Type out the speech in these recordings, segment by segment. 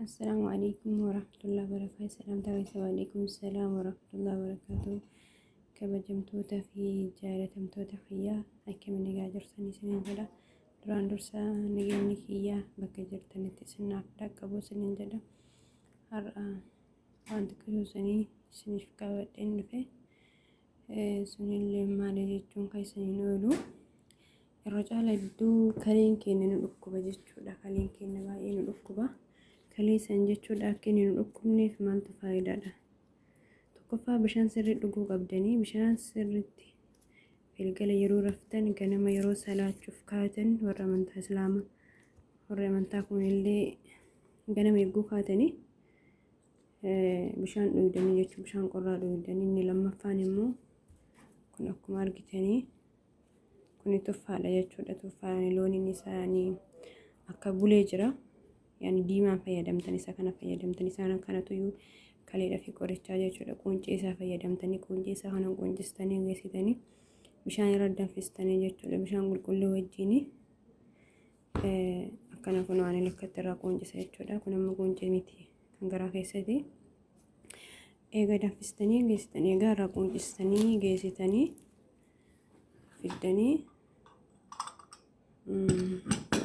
Assalaamu alaikum warahmatullahi wabarakatuh. Salamtaa keessa waalaikum salaam warahmatullahi wabarakatuh. Kabajamtoota fi jaalatamtoota kiyyaa, akkamiin nagaa jirtan isiniin jedha. Duraan dursa nageenyi kiyyaa bakka jirtanitti isinaaf dhaqqabu isiniin jedha. Har'a waan xiqqoo isinii isiniif qabadheen dhufe. Sunillee maali jechuun kan isiniin oolu. Irra caala hedduu kaleen keenya nu dhukkuba jechuudha. Kaleen keenya baay'ee nu dhukkuba. Kalee san jechuudha akka inni nu dhukkubneef maaltu faayidaadha? Tokkoffaa, bishaan sirrii dhuguu qabdanii. Bishaan sirriitti galgala yeroo raftan, ganama yeroo salaachuuf kaatan, warra amantaa islaamaa, warra amantaa kunillee ganama eeguu kaatanii bishaan dhugdanii jechuudha. Bishaan qorraa dhugdanii. Inni lammaffaan immoo kun akkuma argitanii kuni tuffaadha jechuudha. Tuffaan looniin isaanii akka bulee jira. Yani diimaan fayyadamtan, isa kana fayyadamtan, isaan kanatuyyuu kaleedha fi qorichaa jechuudha. Quncee isaa fayyadamtanii, quncee isaa kana quncistanii geessitanii bishaan irra danfistanii jechuudha. Bishaan qulqulluu wajjin akkana kun waan lakkatti irraa quncisa jechuudha. Kun amma quncee miti, kan garaa keessatti. Eega danfistanii geessitanii, egaa irraa quncistanii geessitanii fiddanii,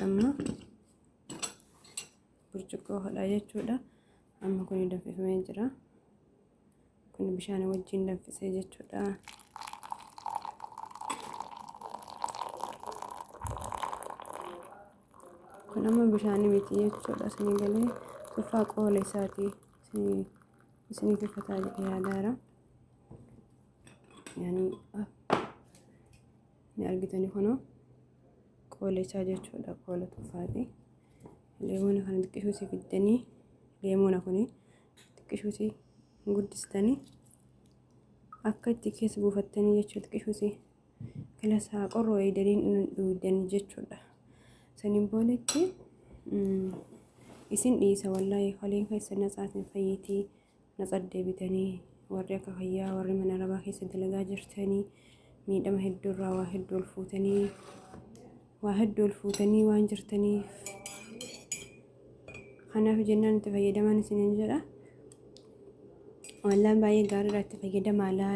amma burcuqqoo hodhaa jechuudha. Amma kun danfifamee jira. Kun bishaan wajjin danfisee jechuudha. Kun amma bishaan miti jechuudha. Isinii galee? Tuffaa qoola isaati. Isinii tuffataa jedhee yaadaara. Yani ni argitanii, kunoo qoola isaa jechuudha. Qoola tuffaati. Leemoona kana xiqqishuusi fiddanii, leemoona kuni xiqqishuusi guddistanii akka itti keessa buufattanii jechuudha. Xiqqishuusi kilasaa qorroo eegdanii dhugdanii jechuudha. Saniin boodatti isin dhiisa, wallaahi kaleen keessa natsaatiin fayyitii, natsa deebitanii. Warri akka fayyaa, warri mana arabaa keessa dalagaa jirtanii, miidhama hedduurraa waa hedduu ol fuutanii, waa hedduu ol fuutanii waan jirtaniif, kanaaf jennaan itti fayyadaman isiniin jedha. Wallaan baay'ee gaariidha, itti fayyadamaa laa.